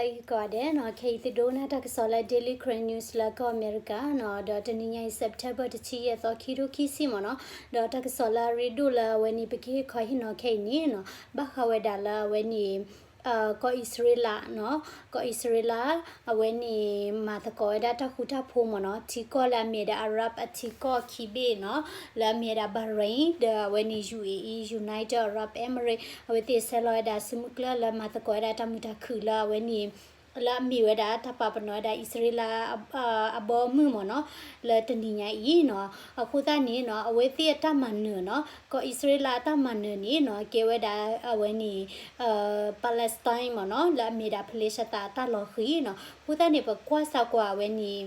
ဂ့ၤကိးဂၤဒဲးနီၤ, ခဲအံၤသုဒိကနၣ်တၢ်ကစီၣ်လၢ Daily Karen News လၢကီၢ်အမဲရကၤနီၤ, ဒီးတနံၤညါအံၤ September တဆံယဲၢ်သီ ခံကထိခံဆံမ့ၢ်နီၤ, ဒီးတၢ်ကစီၣ်လၢအရ့ဒိၣ်လၢအဝဲန့ၣ် ပကဟ့ၣ်ခီဟ့ၣ်နီၤခဲအံၤန့ၣ်နီၤ, ဘၣ်ဃးဝဲဒၣ်လၢအဝဲန့ၣ် ကီၢ်အံၣ်စရ့လးနီၤ, ကီၢ်အံၣ်စရ့လး အဝဲန့ၣ် မၤသကိးဝဲဒၣ်တၢ်ဃူတၢ်ဖိးမ့ၢ်နီၤ, ထံကီၢ်လၢအမ့ၢ်ဝဲဒၣ် Arab အထံကီၢ်ခံဘ့ၣ်နီၤ, လၢအမ့ၢ်ဝဲဒၣ် Bahrain ဒီးအဝဲန့ၣ် ယူၣ်အ့ၣ်အံၣ် United Arab Emirates အဝဲသ့ၣ်ဆဲးလီၤဝဲဒၣ်စုမုၢ်ကျၢၢ်လၢမၤသကိးဝဲဒၣ်တၢ်မုာ်တၢ်ခုၣ် လၢအဝဲန့ၣ် လၢအမ့ၢ်ဝဲဒၣ်တၢ်ပာ်ပနီၣ်ဝဲဒၣ်အံၣ်စရ့လး အဘီအမုၢ်မ့ၢ်နီၤ, လၢတနံၤညါအံၤနီၤ, အဃိသတးန့ၣ်နီၤ အဝဲသ့ၣ်အတၢ်မၤနၢၤနီၤ, ကီၢ်အံၣ်စရ့လးအတၢ်မၤနၢၤန့ၣ်နီၤ ကဲဝဲဒၣ်အဝဲန့ၣ် Palestine မ့ၢ်နီၤ, လၢအမ့ၢ်ဒၣ် Palestine အတၢ်လီၢ်ဃံနီၤ, အဃိသတးန့ၣ် ပကွၢ်စၢ်ကွၢ်အဝဲန့ၣ်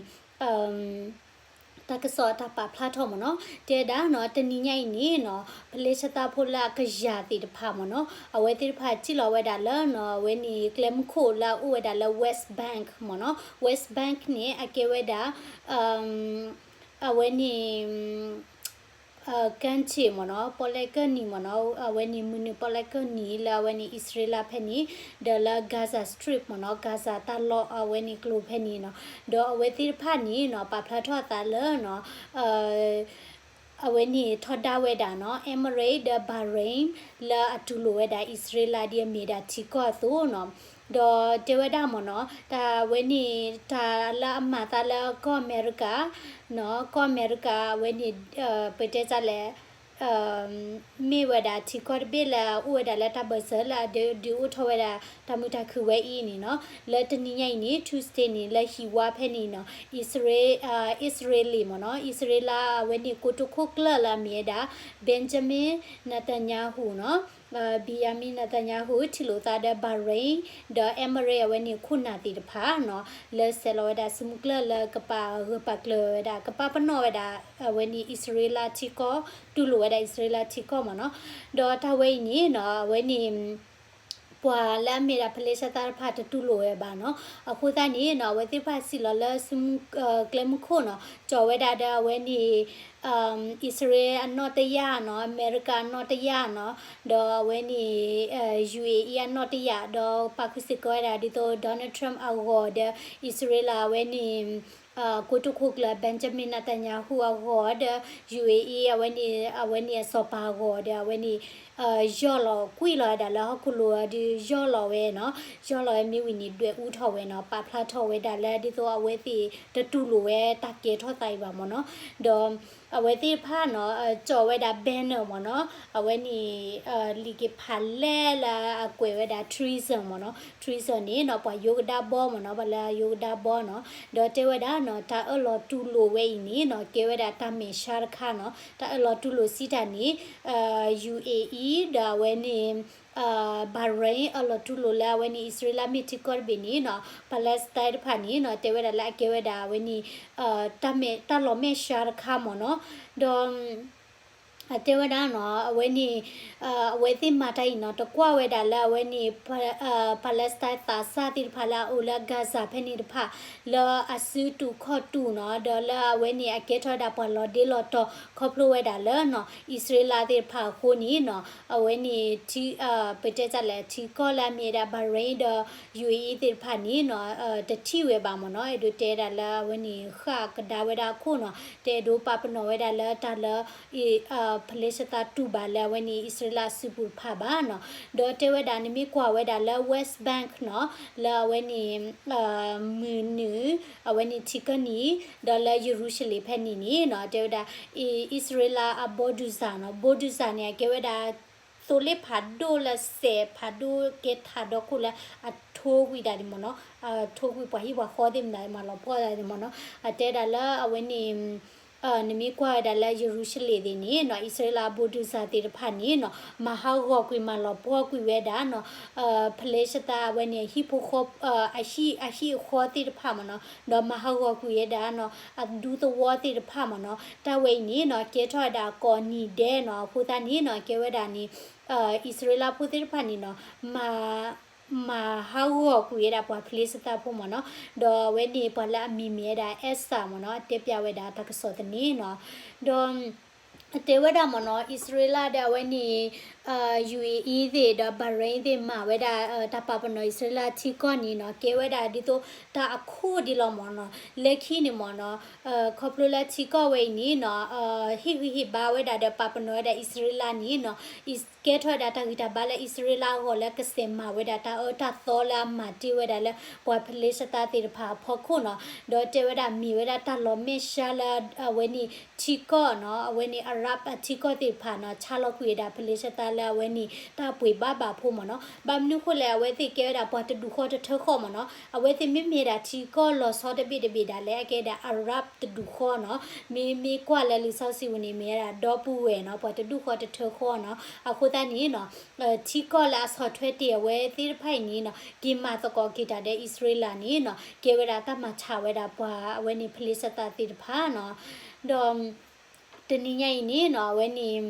တၢ်ကစီၣ်အတၢ်ပာ်ဖျါထီၣ်မ့ၢ်နီၤ, တဲဒၣ်နီၤ တနံၤညါအံၤန့ၣ်နီၤ Palestine ဖိလၢအကယၤသ့ၣ်တဖၣ်မ့ၢ်နီၤ, အဝဲသ့ၣ်တဖၣ်စံၣ်လီၤဝဲဒၣ်လၢနီၤ အဝဲန့ၣ်ကျဲမုၢ်ခိၣ်လၢအအိၣ်ဝဲဒၣ်လၢ West Bank မ့ၢ်နီၤ, West Bank န့ၣ် အကဲဝဲဒၣ် အဝဲန့ၣ် ကၢၢ်ဆ့ၣ်မ့ၢ်နီၤ, ပီၣ်လဲၣ်ကၢၢ်နံၤမ့ၢ်နီၤ, အဝဲန့ၣ်မုၢ်နုာ်ပီၣ်လဲၣ်ကၢၢ်နံၤလၢအဝဲန့ၣ်အံၣ်စရ့လးဖဲန့ၣ်, ဒီးလၢ Gaza Strip မ့ၢ်နီၤ, Gaza တၢ်လီၢ်အဝဲန့ၣ်ကျိၤဖဲန့ၣ်နီၤ, ဒီးအဝဲသ့ၣ်တဖၣ်န့ၣ်နီၤ ပာ်ဖျါထီၣ်အသးလၢနီၤ အဝဲန့ၣ်ထီဒါဝဲဒၣ်နီၤ Emirates ဒီး Bahrain လၢအတူၢ်လိာ်ဝဲဒၣ်အံၣ်စရ့လးဒ်အမ့ၢ်ဒၣ်ထံကီၢ်အသိးနီၤ, ဒီးတဲဝဲဒၣ်မ့ၢ်နီၤ တၢ်ဝဲန့ၣ် တၢ်လၢအမၤသးလၢကီၢ်အမဲရကၤနီၤ, ကီၢ်အမဲရကၤအဝဲန့ၣ် ပတဲတၢ်လဲၣ် မ့ၢ်ဝဲဒၣ်ထံကီၢ်တဘ့ၣ်လၢအအိၣ်ဝဲဒၣ်လၢတၢ်ဘၢၣ်စၢၤလၢအဒုးအိၣ်ထီၣ်ဝဲဒၣ်တၢ်မုာ်တၢ်ခုၣ်ဝဲအံၤန့ၣ်နီၤ, လၢတနံၤညါအံၤန့ၣ် Tuesday န့ၣ် လၢဟံၣ်ဝါဖဲန့ၣ်နီၤ အံၣ်စရ့ အံၣ်စရ့လးမ့ၢ်နီၤ, အံၣ်စရ့လးအဝဲန့ၣ်ကိတိာ်ခိၣ်ကျၢၢ်လၢအမ့ၢ်ဝဲဒၣ် Benjamin Netanyahu နီၤ, Benjamin Netanyahu ထံၣ်လိာ်သးဒီး Bahrain ဒီး Emirates အဝဲန့ၣ်ခိၣ်နၢ်သ့ၣ်တဖၣ်နီၤ, လၢဆဲးလီၤဝဲဒၣ်စုမုၢ်ကျၢၢ်လၢကပာ်ဂၢၢ်ပာ်ကျၢၤဝဲဒၣ် ကပာ်ပနီၣ်ဝဲဒၣ် အဝဲန့ၣ်အံၣ်စရ့လးထံကီၢ် တူၢ်လိာ်ဝဲဒၣ်အံၣ်စရ့လးထံကီၢ်မ့ၢ်နီၤ, ဒီးတၢ်ဝဲအံၤန့ၣ်နီၤ အဝဲန့ၣ် ပှၤလၢအမ့ၢ်ဒၣ် Palestine တဖၣ်တတူၢ်လိာ်ဝဲဘၣ်နီၤ, အဃိသတးန့ၣ်နီၤ အဝဲသ့ၣ်တဖၣ်စံၣ်လီၤလၢစုမုၢ် ကျဲမုၢ်ခိၣ်နီၤ, ကၠီၤဝဲဒၣ်ဒီးအဝဲန့ၣ် အံၣ်စရ့လးအနီၣ်တယာ်နီၤ, အမဲရကၤအနီၣ်တယာ်နီၤ, ဒီးအဝဲန့ၣ် ယူၣ်အ့ၣ်အံၣ်အနီၣ်တယာ် ဒီးပာ်ဃုာ်စ့ၢ်ကီးဝဲဒၣ် ဒ်သိး Donald Trump အဂီၢ်ဒီး အံၣ်စရ့လးအဝဲန့ၣ် ကိတိာ်ခိၣ်ကျၢၢ် Benjamin Netanyahu အဂီၢ်ဒီး ယူၣ်အ့ၣ်အံၣ် အဝဲန့ၣ် အဝဲန့ၣ်အစီၤပၤအဂီၢ်ဒီး အဝဲန့ၣ် ယီၢ်လီၤကွံာ်လီၤဝဲဒၣ်လၢဟီၣ်ခိၣ်လိၤဒီး ယီၢ်လီၤဝဲနီၤ, ယီၢ်လီၤဝဲမ့ၢ်ဝံၤန့ၣ် ဒွဲၣ်အူထီၣ်ဝဲနီၤ, ပာ်ဖျါထီၣ်ဝဲဒၣ်လၢ ဒ်သိးအဝဲသ့ၣ်တတူၢ်လိာ်ဝဲတၢ်ကဲထီၣ်သးအံၤဘၣ်မ့ၢ်နီၤ, ဒီး အဝဲသ့ၣ်တဖၣ်နီၤ ကၠီၤဝဲဒၣ် banner မ့ၢ်နီၤ, အဝဲန့ၣ် လံာ်က့ၤဖးလဲၢ်လၢအကွဲးဝဲဒၣ် treason မ့ၢ်နီၤ, treason န့ၣ်နီၤ ပှၤယိကဒါဘီမ့ၢ်နီၤ, ပှၤလၢယိကဒါဘီနီၤ, ဒီးတဲဝဲဒၣ်နီၤ တၢ်အၢၣ်လီၤတူၢ်လိာ်ဝဲအံၤန့ၣ်နီၤ ကဲဝဲဒၣ်တၢ်မဲာ်ဆှးတခါနီၤ, တၢ်အၢၣ်လီၤတူၢ်လိာ်စံးတၢ်န့ၣ် ယူၣ်အ့ၣ်အံၣ် ဒီးအဝဲန့ၣ် Bahrain အၢၣ်လီၤတူၢ်လိာ်လၢအဝဲန့ၣ် အံၣ်စရ့လးမ့ၢ်ထံကီၢ်တဘ့ၣ်န့ၣ်နီၤ Palestine တဖၣ်န့ၣ်နီၤ တဲဝဲဒၣ်လၢအကဲဝဲဒၣ်အဝဲန့ၣ် တၢ်မဲာ် တၢ်လီၤမဲာ်ဆှးတခါမ့ၢ်နီၤ, ဒီး တဲဝဲဒၣ်နီၤ အဝဲန့ၣ် အဝဲသ့ၣ်မၤတၢ်အံၤနီၤ တကွၢ်ဝဲဒၣ်လၢအဝဲန့ၣ် Palestine သးစၢ်သ့ၣ်တဖၣ်လၢအအိၣ်လၢ Gaza ဖဲန့ၣ်တဖၣ် လၢအစုတူာ်ခီၣ်တူာ်နီၤ ဒီးလၢအဝဲန့ၣ် အကဲထီၣ်ဝဲဒၣ်ပှၤလီၤဒ့လီၤတီၤ ခီဖျိဝဲဒၣ်လၢနီၤ အံၣ်စရ့လးသ့ၣ်တဖၣ်အဃိန့ၣ်နီၤ အဝဲန့ၣ် ပတဲတၢ်လဲၣ် ထံကီၢ်လၢအမ့ၢ်ဝဲဒၣ် Bahrain ဒီး ယူၣ်အ့ၣ်အံၣ်သ့ၣ်တဖၣ်န့ၣ်နီၤ တထံၣ်ဝဲဘၣ်မ့ၢ်နီၤ, အဲၣ်ဒိးတဲဒၣ်လၢအဝဲန့ၣ် ဃၣ်ကဒါဝဲဒၣ်အခိၣ်နီၤ တအဲၣ်ဒိးပာ်ပနီၣ်ဝဲဒၣ်လၢတၢ်လၢ Palestine တူၢ်ဘၣ်လၢအဝဲန့ၣ် အံၣ်စရ့လးအစုပူၤတဖၣ်ဘၣ်နီၤ, ဒီးတဲဝဲဒၣ်နမ့ၢ်ကွၢ်ဝဲဒၣ်လၢ West Bank နီၤ လၢအဝဲန့ၣ် မုၢ်နုာ် အဝဲန့ၣ်ထံကၢၢ်နံၤ ဒီးလၢယရူၤၡလ့ၣ်ဖဲန့ၣ်န့ၣ်နီၤ တဲဝဲဒၣ် အံၣ်စရ့လးအ bulldozer နီၤ bulldozer န့ၣ် အကဲဝဲဒၣ် သိလ့ၣ်ဖးဒိၣ်လၢစဲးဖးဒိၣ်ကဲထးဒီခိၣ်လၢအထိကွံာ်ဒၣ်န့ၣ်မ့ၢ်နီၤ, ထိကွံာ်ပှၤဟံၣ်ပှၤဃီသ့ၣ်မနုၤမၤလီၤပှီၢ်ဒၣ်န့ၣ်မ့ၢ်နီၤ, အတဲဒၣ်လၢအဝဲန့ၣ် နမ့ၢ်ကွၢ်ဝဲဒၣ်လၢယရူၤၡလ့ၣ်သ့ၣ်န့ၣ်နီၤ အံၣ်စရ့လးအ bulldozer သ့ၣ်တဖၣ်န့ၣ်နီၤ မၤဟးဂီၤကွံာ်မၤလီၤပှီၢ်ကွံာ်ဝဲဒၣ်နီၤ Palestine အဝဲန့ၣ် ဟံၣ်ဖိဃီ အဟံၣ်အဃီသ့ၣ်တဖၣ်မ့ၢ်နီၤ, ဒီးမၤဟးဂီၤကွံာ်ဝဲဒၣ်နီၤ အဒူသဝီသ့ၣ်တဖၣ်မ့ၢ်နီၤ, တၢ်ဝဲအံၤန့ၣ်နီၤ ကဲထီၣ်ဝဲဒၣ်ကိးနံၤဒဲးနီၤ, အဃိသတးန့ၣ်နီၤ ကဲဝဲဒၣ်န့ၣ် အံၣ်စရ့လးဖိသ့ၣ်တဖၣ်န့ၣ်နီၤ မၤ မၤဟးဂီၤကွံာ်ဝဲဒၣ်ပှၤ Palestine ဖိမ့ၢ်နီၤ, ဒီးအဝဲန့ၣ်ပှၤလၢအမံၤမ့ၢ်ဝဲဒၣ် Essa မ့ၢ်နီၤ အတဲပျးဝဲဒၣ်တၢ်ကစီၣ်သန့နီၤ, ဒီး တဲဝဲဒၣ်မ့ၢ်နီၤ အံၣ်စရ့လးဒီးအဝဲန့ၣ် UAE သ့ၣ်ဒီး Bahrain သ့ၣ်မၤဝဲဒၣ် တၢ်ပာ်ပနီၣ်အံၣ်စရ့လးထံကီၢ်န့ၣ်နီၤ ကဲဝဲဒၣ်ဒ်သိးတၢ်အခိၣ်ဒ်လီၤမ့ၢ်နီၤ. လၢခံန့ၣ်မ့ၢ်နီၤ ခီဖျိလၢထံကီၢ်ဝဲအံၤန့ၣ်နီၤ ဟ့ၣ်ဂံၢ်ဟ့ၣ်ဘါဝဲဒၣ်ဒီးပာ်ပနီၣ်ဝဲဒၣ်အံၣ်စရ့လးန့ၣ်နီၤ ကဲထီၣ်ဝဲဒၣ်တၢ်ဂံၢ်တၢ်ဘါလၢအံၣ်စရ့လးအဂီၢ် လၢကစဲးမၤဝဲဒၣ်တၢ်အၢတၢ်သီလၢအမၤတ့ၢ်ဝဲဒၣ်လၢ ပှၤဖလ့ၡသးသ့ၣ်တဖၣ်အဖီခိၣ်နီၤ. ဒီးတဲဝဲဒၣ်မ့ၢ်ဝဲဒၣ်တၢ်လီၤမဲာ်ဆှးလၢအဝဲန့ၣ်ထံကီၢ်နီၤ အဝဲန့ၣ် Arab အထံကီၢ်သ့ၣ်တဖၣ်နီၤ ဆါလီၤကွံာ်ဝဲဒၣ်ဖလ့ၡသးလၢအဝဲန့ၣ်တၢ်ပှ့ၤဘၣ်ဘၣ်ဖိမ့ၢ်နီၤ. ဘၣ်မနုၤဃိလဲၣ် အဝဲသ့ၣ်ကဲဝဲဒၣ်ပှၤတဒူၣ်ဃီတထၢဃီမ့ၢ်နီၤ. အဝဲသ့ၣ်မ့မ့ၢ်ဒၣ်ထံကီၢ်လီၤဆီတဘ့ၣ်တဘ့ၣ်ဒၣ်လဲာ် အကဲဒၣ် Arab တဒူၣ်ဃီနီၤ. မ့မ့ၢ်ကွၢ်လၢလံာ်စီဆှံပူၤန့ၣ် မ့ၢ်ဝဲဒၣ်ဒီပုၢ်ဝဲၢ်နီၤ ပှၤတဒူၣ်ဃီတထၢဃီနီၤ. အဃိသတးန့ၣ်နီၤ ထံကီၢ်လၢအဆီၣ်ထွဲတ့ၢ်အဝဲသ့ၣ်တဖၣ်အံၤန့ၣ်နီၤ က့ၤမၤသကိးက့ၤတၢ်ဒီးအံၣ်စရ့လးန့ၣ်နီၤ ကဲဝဲဒၣ်တၢ်မၤဆါဝဲဒၣ်ပှၤအဝဲန့ၣ်ဖလ့ၡသးသ့ၣ်တဖၣ်နီၤ. ဒီး တနံၤညါအံၤန့ၣ်နီၤ အဝဲန့ၣ်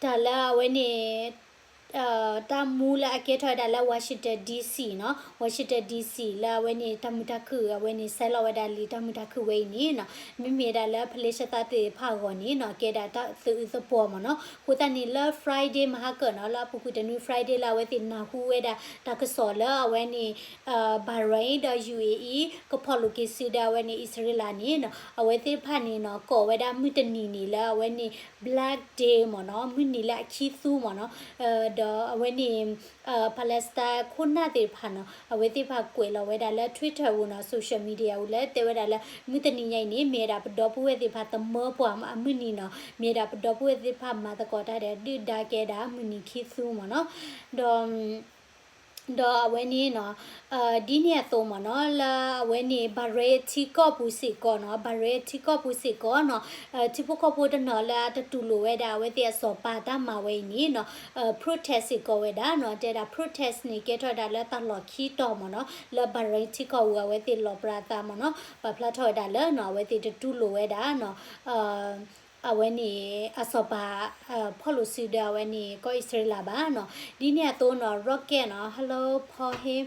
တၢ်လၢအဝဲန့ၣ် တၢ်မူလၢအကဲထီၣ်ဝဲဒၣ်လၢ Washington DC နီၤ Washington DC လၢအဝဲန့ၣ် တၢ်မုာ်တၢ်ခုၣ် အဝဲန့ၣ် ဆဲးလီၤဝဲဒၣ်လံာ်တၢ်မုာ်တၢ်ခုၣ်ဝဲအံၤန့ၣ်နီၤ မ့မ့ၢ်ဒၣ်လၢဖလ့ၡသးသ့ၣ်တဖၣ်အဂီၢ်န့ၣ်နီၤ ကဲဒၣ်တၢ်သအုးသပှီၤမ့ၢ်နီၤ. အဃိသတးန့ၣ်လၢ Friday မဟါကၢၣ်နီၤ လၢအပူၤကွံာ်တနွံ Friday လၢအဝဲသ့ၣ်နၢ်ဟူဝဲဒၣ်တၢ်ကစီၣ်လၢအဝဲန့ၣ် Bahrain ဒီး UAE ကဖီၣ်လိာ်က့ၤစုဒီးအဝဲန့ၣ်အံၣ်စရ့လးန့ၣ်နီၤ အဝဲသ့ၣ်တဖၣ်န့ၣ်နီၤ ကိးဝဲဒၣ်မုၢ်တနံၤန့ၣ်လၢအဝဲန့ၣ် Black Day မ့ၢ်နီၤ မုၢ်နံၤလၢအခံသူမ့ၢ်နီၤ. ဒီးအဝဲန့ၣ် Palestine ခိၣ်နၢ်သ့ၣ်တဖၣ်နီၤ အဝဲသ့ၣ်တဖၣ်ကွဲးလီၤဝဲဒၣ်လၢ Twitter ပူၤနီၤ social media ပူၤလၢတဲဝဲဒၣ်လၢ မုၢ်တနံၤညါအံၤန့ၣ် မ့ၢ်ဝဲဒၣ်ပဒီပုၢ်ဝဲၢ်သ့ၣ်တဖၣ်သမၢပှၤအမုၢ်နံၤနီၤ မ့ၢ်ဝဲဒၣ်ပဒီပုၢ်ဝဲၢ်သ့ၣ်တဖၣ်မၤသကိးတၢ်ဒီးဒုၣ်ဒါကဲဒၣ်မုၢ်နံၤခံသူမ့ၢ်နီၤ. ဒီး ဒီးအဝဲန့ၣ်နီၤ ဒ်န့ၣ်အသိးမ့ၢ်နီၤ လၢအဝဲန့ၣ် Bahrain ထံကီၢ်ပူၤစ့ၢ်ကီးနီၤ Bahrain ထံကီၢ်ပူၤစ့ၢ်ကီးနီၤ ထံဖိကီၢ်ဖိတနီၤလၢအတတူၢ်လိာ်ဝဲဒၣ် အဝဲသ့ၣ်အစီၤပၤတၢ်မၤဝဲအံၤန့ၣ်နီၤ protest စ့ၢ်ကီးဝဲဒၣ်နီၤ တဲဒၣ် protest န့ၣ် ကဲထီၣ်ဝဲဒၣ်လၢတၢ်လီၢ်ခံတီၤမ့ၢ်နီၤ လၢ Bahrain ထံကီၢ်ပူၤ အဝဲသ့ၣ်လီၣ်ပြးအသးမ့ၢ်နီၤ ပာ်ဖျါထီၣ်ဝဲဒၣ်လၢနီၤ အဝဲသ့ၣ်တတူၢ်လိာ်ဝဲဒၣ်နီၤ အဝဲန့ၣ် အစီၤပၤ ဖီၣ်လိာ်စုဒီးအဝဲန့ၣ် ကီၢ်အံၣ်စရ့လးဘၣ်နီၤ. ဒ်န့ၣ်အသိးနီၤ Rocket နီၤ Hello Paul Hay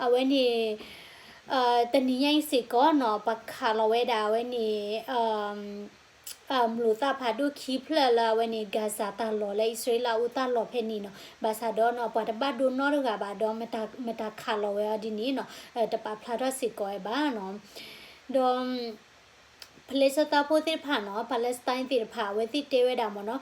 အဝဲန့ၣ် တနံၤညါအံၤစ့ၢ်ကီးနီၤ ပှၤခးလီၤဝဲဒၣ်အဝဲန့ၣ် မလိာ်သၣ်ဖးဒိၣ်ခံဖျၢၣ်လၢအဝဲန့ၣ် Gaza တၢ်လီၢ်လၢအံၣ်စရ့လးအိၣ်တၢ်လီၢ်ဖဲန့ၣ်နီၤ. ဘၣ်ဆၣ်ဒီးနီၤ ပှၤတဘၣ်ဒိနီတဂၤဘၣ်ဒီး မတၤခးလီၤဝဲအီၤဒ်န့ၣ်နီၤ တပာ်ဖျါထီၣ်စ့ၢ်ကီးဝဲဘၣ်နီၤ. ဒီး ဖလ့ၡသးဖိသ့ၣ်တဖၣ်နီၤ Palestine သ့ၣ်တဖၣ် အဝဲသ့ၣ်တဲဝဲဒၣ်မ့ၢ်နီၤ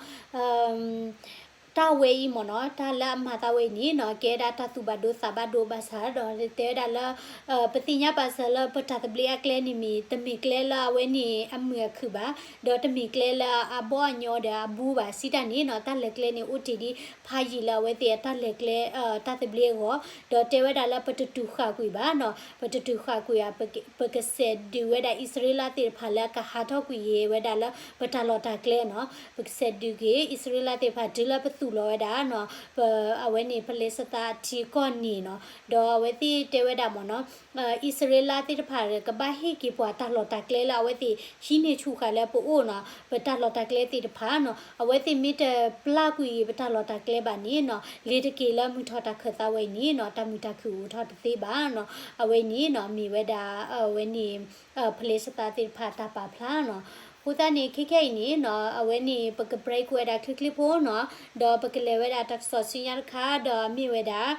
တၢ်ဝဲအံၤမ့ၢ်နီၤ တၢ်လၢအမၤသးဝဲအံၤန့ၣ်နီၤ ကဲဒၣ်တၢ်သူၣ်ဘၣ်ဒိသးဘၣ်ဒိဘၣ်ဆၣ်ဒီး တဲဝဲဒၣ်လၢ ပသ့ၣ်ညါဘၣ်ဆၣ်လၢပတၢ်သဘျ့အကျဲန့ၣ်မ့ၢ် တမ့ၢ်ကျဲလၢအဝဲန့ၣ်အမုာ်အခုၣ်ဘၣ်, ဒီးတမ့ၢ်ကျဲလၢအဘီအညီဒီးအဘူဘၣ်စံးတၢ်န့ၣ်နီၤ တၢ်လဲၤကျဲန့ၣ်အိၣ်တ့ၢ်ဒံးဖးယံာ်လၢအဝဲသ့ၣ်အတၢ်လဲၤကျဲ တၢ်သဘျ့အဂီၢ်, ဒီးတဲဝဲဒၣ်လၢပတတူၢ်ဃာ်ကွံာ်ဘၣ်နီၤ ပတတူၢ်ဃာ်ကွံာ်ဧါ ပကဆဲးဒုးဝဲဒၣ်အံၣ်စရ့လးသ့ၣ်တဖၣ်လၢအကဟးထီၣ်ကွံာ်ဝဲဒၣ်လၢပတၢ်လီၢ်တၢ်ကျဲနီၤ, ပကဆဲးဒုးက့ၤအံၣ်စရ့လးသ့ၣ်တဖၣ်တုၤလၢပသူၣ်လီၤဝဲဒၣ်နီၤ ပ အဝဲန့ၣ် ဖလ့ၡသးအထံအကီၢ်န့ၣ်နီၤ, ဒီးအဝဲသ့ၣ်တဲဝဲဒၣ်မ့ၢ်နီၤ အံၣ်စရ့လးသ့ၣ်တဖၣ်ကဘၣ်ဟ့ၣ်က့ၤပှၤတၢ်လီၢ်တၢ်ကျဲလၢအဝဲသ့ၣ်ဟံးန့ၢ်ဆူၣ်ဃာ်လၢပအိၣ်နီၤ, ပတၢ်လီၢ်တၢ်ကျဲသ့ၣ်တဖၣ်နီၤ, အဝဲသ့ၣ်မ့ၢ်တပျၢ်ကွံာ်ပတၢ်လီၢ်တၢ်ကျဲဘၣ်န့ၣ်နီၤ, လ့ၤတက့ၤလၢမုၢ်ထီၣ်တၢ်ခၢၣ်သးဝဲအံၤန့ၣ်နီၤ, တၢ်မုာ်တၢ်ခုၣ်အိၣ်ထီၣ်တသ့ဘၣ်နီၤ, အဝဲန့ၣ်နီၤ မ့ၢ်ဝဲဒၣ် အဝဲန့ၣ် ဖလ့ၡသးသ့ၣ်တဖၣ်တၢ်ပာ်ဖျါနီၤ, အဃိသတးန့ၣ် ခဲခဲအံၤန့ၣ်နီၤ အဝဲန့ၣ် ပက break ဝဲဒၣ်ချ့ချ့ဖိနီၤ, ဒီးပကလဲၤဝဲဒၣ်တၢ်ကစီၣ်ဆူညါတခါ ဒီးမ့ၢ်ဝဲဒၣ်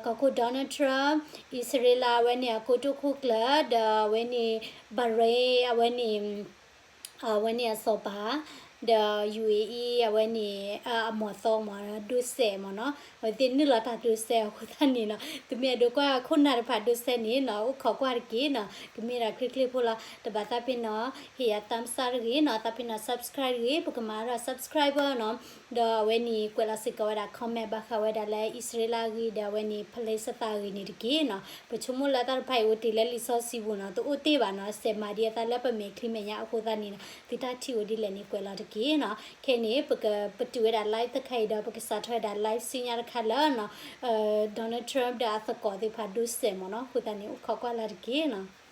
ကီၢ်ခိၣ် Donald Trump အံၣ်စရ့လးအဝဲန့ၣ် အကိတိၢ်ခိၣ်ကျၢၢ် ဒီးအဝဲန့ၣ် Bahrain အဝဲန့ၣ် အဝဲန့ၣ်အစီၤပၤ ဒီး UAE အဝဲန့ၣ် အမီၤသီမ့ၢ် ဒိးစဲးမ့ၢ်နီၤ, အဝဲသ့ၣ်နုာ်လီၤတၢ်ဒိးစဲးအဃိသတးန့ၣ်နီၤ, သုမ့ၢ်အဲၣ်ဒိးကွၢ်ခိၣ်နၢ်တဖၣ်ဒိးစဲးန့ၣ်နီၤ အိၣ်ခိးကွၢ်တက့ၢ်နီၤ, ကမ့ၢ်ဒၣ်ချ့ချ့ဖိလီၤ, တဘၣ်သးပ့ၤနီၤ ဟ့ၣ်ယၤ thumbs up တဂ့ၤနီၤ, သးပ့ၤနီၤ subscribe တဂ့ၤ, ပကမၤဒီး subscriber နီၤ, ဒီးအဝဲန့ၣ် ကွဲးလီၤစ့ၢ်ကီးဝဲဒၣ် comment ဘၣ်ဃးဝဲဒၣ်လၢအံၣ်စရ့လးအဂ့ၢ် ဒီးအဝဲန့ၣ် ဖလ့ၡသးအဂ့ၢ်န့ၣ်တက့ၢ်နီၤ, ပဆိကမိၣ်လၢတၢ်တဖၣ်အံၤအိၣ်တ့ၢ်လၢလံာ်စီဆှံပူၤနီၤ, တအိၣ်တ့ၢ်ဘၣ်နီၤ, စဲးမၤဒံးအသးလၢပမဲာ်ချံမဲာ်ညါအဃိသတးန့ၣ်နီၤ, သုတၢ်ထံၣ်အိၣ်ဒ်လဲၣ်န့ၣ် ကွဲးလီၤတက့ၢ်နီၤ, ခဲအံၤန့ၣ် ပက ပတုာ်ဝဲဒၣ် live တခါအံၤဒီး ပကစးထီၣ်ဝဲဒၣ် live ဆူညါတခါလၢနီၤ, Donald Trump ဒီးအသကိးသ့ၣ်တဖၣ်ဒိးစဲးမ့ၢ်နီၤ, အဃိသတးန့ၣ် အိၣ်ခိးကွၢ်လၢ်တက့ၢ်နီၤ.